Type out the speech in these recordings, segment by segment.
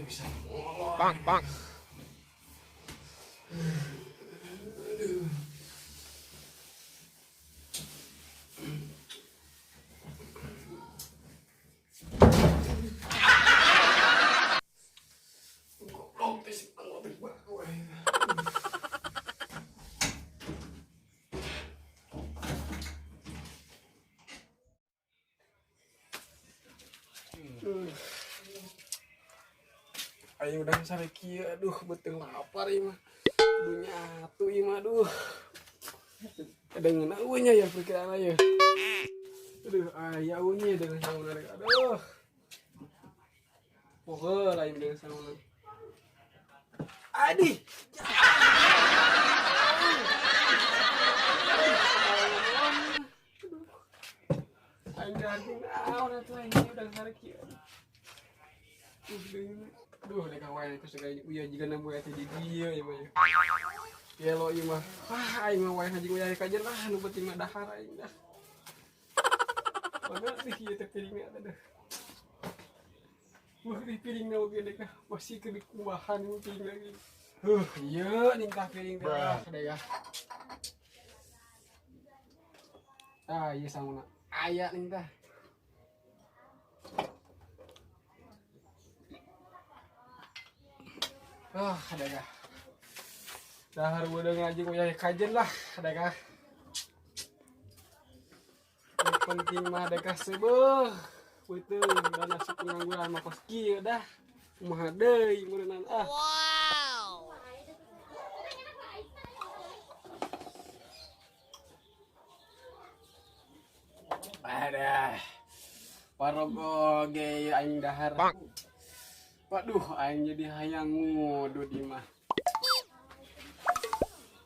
Bisa molor. Bang, bang. Goblok teh si ngopi baru aing. Aing udah sare kieu, aduh beuteung lapar ieu mah. Aduh nyatu ieu mah aduh. Ada ngeuna eueuh nya ya pikiran ya. Aduh aya eueuh nya dengan sauna aduh. Poho lain dengan sauna. Adih. Aing ganti naon atuh aing udah sare kieu. Duh, dek wae ku segala uya jiga na moe teh di dieu ieu mah. Gelo ieu mah. Wah, aing mah wae haji uya kajen lah nu penting mah dahar aing dah. Mana sih ieu teh piringna teh. Wah, di piringna oge dek masih ke dikubahan ieu piring lagi. Huh, ieu ningkah piring teh ah, dek ah. Ah, ieu sanguna. Aya ning tah. Ah, ada kah? Dahar udah ngaji kuya kajen lah, ada kah? Yang penting mah ada kah sebeuh. Beuteung dan nasib pengangguran mah kos kieu dah. Kumaha deui meureunnan ah. Wow. Ada. Parogo ge aing dahar. Bang. Waduh, aing jadi hayang ngudud ieu mah.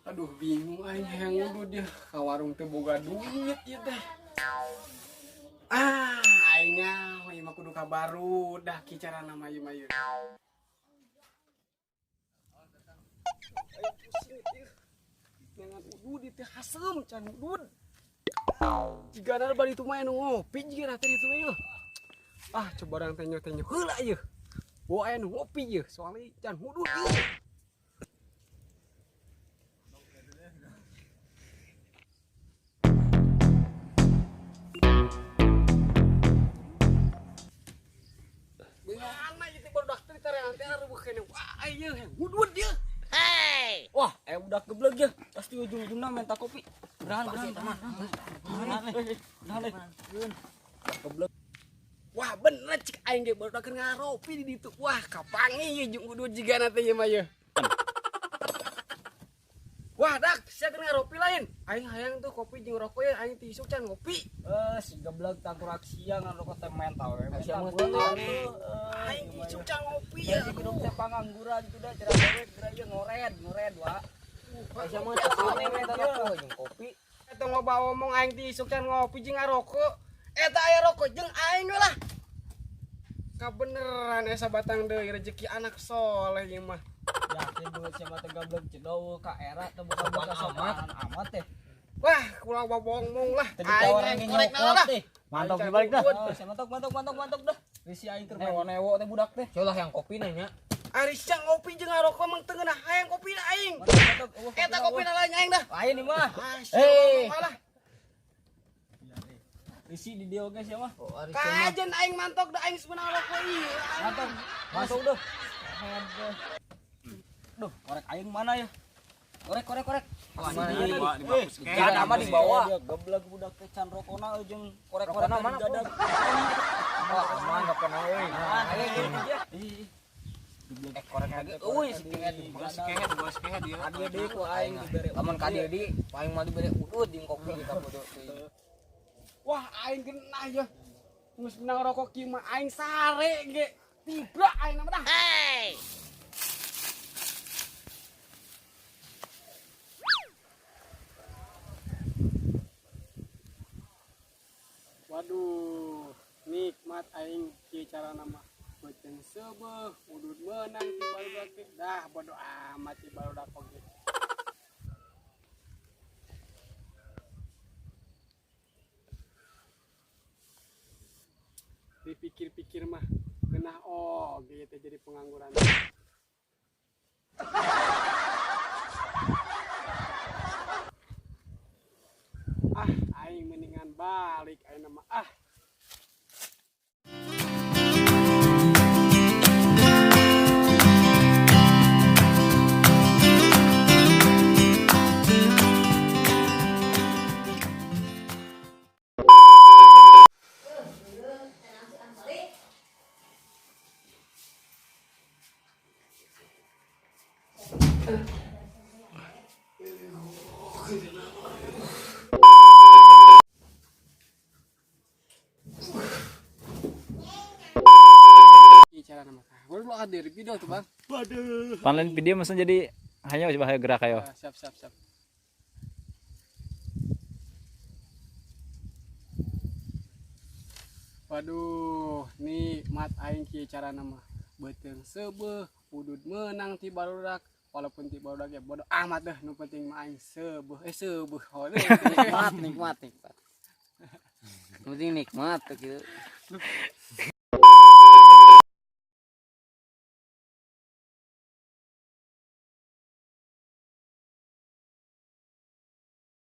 Aduh, bingung aing hayang ngudud dia. Ka warung teh boga duit ieu teh. Ah, aing nyaho ieu mah kudu ka baru dah ki carana mah ieu mah ieu. Aing pusing ieu. Dengan udud ieu teh haseum can udud. Jigana bari itu mah anu ngopi jigana teh itu mah ieu. Ah, coba urang teh nyo-tenyo heula ieu. Bawa aya nu ngopi ieu, soalnya can hudud ieu. Beunana ieu teh barudak teh tarean teh reueuh keneh. Wah, ieu hudud ieu. Hey. Wah, budak geblek ya. Pasti ujung-ujungna minta kopi. Berahan, berahan, berahan. Berahan, berahan, berahan. Geblek. Wah, bener cik aing ge barudak keur ngaropi di ditu. Wah, kapangi ieu jeung udud jigana teh ieu mah ieu. Wah, dak, sia keur ngaropi lain. Aing hayang tuh kopi jeung rokok ya, aing ti isuk can ngopi. Si geblek tangkurak sia ngarokok teh mental we. Sia Mental mah gua teh. teh. Aing ti isuk can ngopi ya. Ya, hidup teh pangangguran itu dah cerah dewek geura ieu ngored, ngored wa. Sia mah teh Aneh mental rokok jeung kopi. Eta loba omong aing ti isuk can ngopi jeung ngarokok. Eta aya rokok jeung aing we lah. Kabeneran esa batang deui rezeki anak soleh ieu mah. Yakin banget siapa teh gablek cedow ka era teh buka-buka sopan amat teh. Wah, kula bobongmong lah. Teu ditawaran Aing ge korek nyokot lah. teh. Mantap dibalik dah. Oh, sia mantok mantok mantok mantok dah. Risi aing keur newo-newo teh budak teh. Coba yang kopi nanya. Ari sia ngopi jeung ngarokok mah teu ngeunah hayang kopi na aing. Mantok, mantok. Eueuh, Eta kopi kopi na lain aing dah. Lain ieu mah. Ah, sia Eh. ngomong lah. Risi di dieu oge sia mah. Oh, ari sia mah. Kajen aing mantok dah aing sebenarnya rokok ieu. Mantok. Mantok dah. Duh, korek aing mana ya? Korek, korek, korek. Wah, Mana ini tadi? dibawa, dibawa. Jangan ama dibawa. Geblek budak teh can rokona jeung korek-korek Rokona mana, digadag. Wah, aman rokona euy. Ah, ayo, ayo, ayo. Ih. Korek lagi. Euy, si kehed, si kehed, si kehed ieu. Ka dieu deui ku aing dibere. Lamun ka dieu di, aing mah dibere udud jeung kopi kita bodoh teuing. Wah, aing genah ya. Geus menang rokok kieu mah aing sare ge. Tibra aing nama dah. Hey! Waduh, nikmat aing kieu carana mah. Beuteung seubeuh, udud meunang ti barudak teh. Dah bodo amat ti barudak oge. Dipikir-pikir mah genah oge teh jadi pengangguran. Ah, aing mendingan balik aing mah ah. Cara nama. Baru lo dari video tuh bang. Waduh. Panlain video maksudnya jadi hanya coba hayo gerak ayo. Siap siap siap. Waduh, nikmat aing kieu cara nama. Beuteung seubeuh, udud meunang ti barudak. Walaupun ti barudak ya bodo amat deh, nu penting mah aing seubeuh. Seubeuh. Nikmat, nikmat, nikmat. Nu penting nikmat tuh gitu.